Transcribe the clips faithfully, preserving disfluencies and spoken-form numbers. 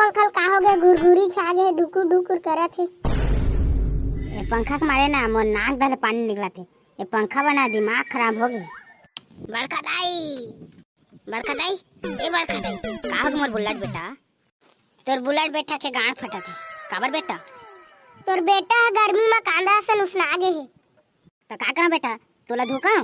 Uncle, का हो गए? घुरघुरी छा गए, डुकुर डुकुर करत हे। ये पंखा के मारे ना मोर नाक दले पानी निकलत हे। ये पंखा बना दिमाग खराब हो गए। बड़का दाई, बड़का दाई, ए बड़का दाई, का हो गए मोर बुल्लट बेटा? तोर बुल्लट बेटा के गांड फटत हे। काबर बेटा? तोर बेटा ह गर्मी म कांदा असन उसना गे हे। त का करा बेटा, तोला धोका?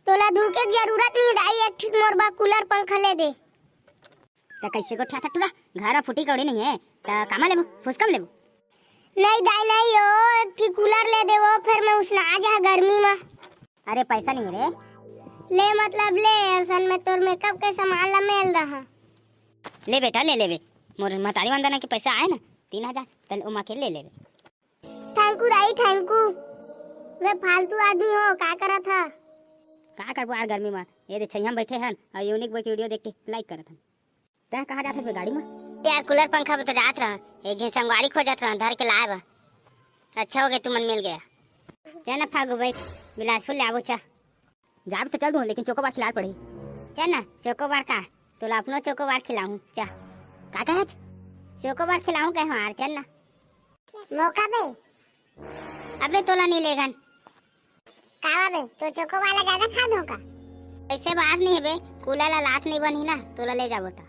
तोला धोके के जरूरत नहीं दाई, एक ठीक मोर बा कूलर पंखा ले दे। त कैसे गोठियाथस टूरा? घर म फूटी कौड़ी नहीं है, त कामा लेबू? फुसकम लेबू? नहीं दाई नहीं, ओ एक ठीक कूलर ले दे, वो फिर मैं उसना जा गर्मी म। अरे पैसा नहीं रे। ले मतलब ले, असन में तोर मेकअप के सामान ला मेल दहा। ले बेटा, ले लेबे। मोर मतारी वंदना के पैसा आए ना, तीन हजार, तल ओमा के ले लेबे। थैंकू दाई, थैंकू। वे फालतू आदमी हो, का करत ह? का करबो यार गर्मी म? ये दे छैया म बैठे हन और यूनिक बॉय के वीडियो देख के लाइक करत हन। तैं कहाँ जात हस बे गाड़ी म? यार कूलर पंखा बर तो जात रहा, एक झन संगवारी खोजत रहा, धर के लाए बा। अच्छा हो गया तुमन मिल गया। चल ना फागू बैठ, बिलासपुर ले आबो चा। जाब तो चल दूँ, लेकिन चोकोबार खिलाड़ पड़ी। चल ना, चोकोबार का, तोला अपनो चोकोबार खिलाऊं, चा। का कहे? चोकोबार खिलाऊं कहे यार, चल ना। मौका बे। अबे तोला नहीं लेगन। कावा बे, तो चोकोबार ला ज्यादा खा दो का? ऐसे बात नहीं है बे, कूलर ला लात नहीं बनी ना, तोला ले जाबो ता।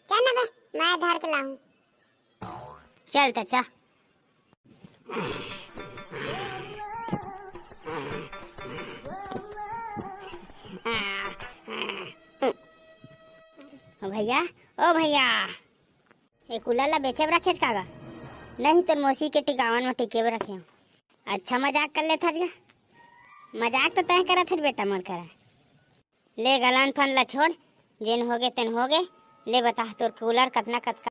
चल ना बे, मैं धर के लाऊं। चल त चा। ओ भैया, ओ भैया, ए कूलर ला बेचे बर रखेस का गा? नहीं, तोर मौसी के टिकावन म टिके बर रखे हूँ। अच्छा मजाक कर लेथस गा। मजाक तो तय करत हस बेटा मोर करा। ले गलन फन ला छोड़, जेन होगे तेन होगे। ले बता तोर कूलर कतना कतका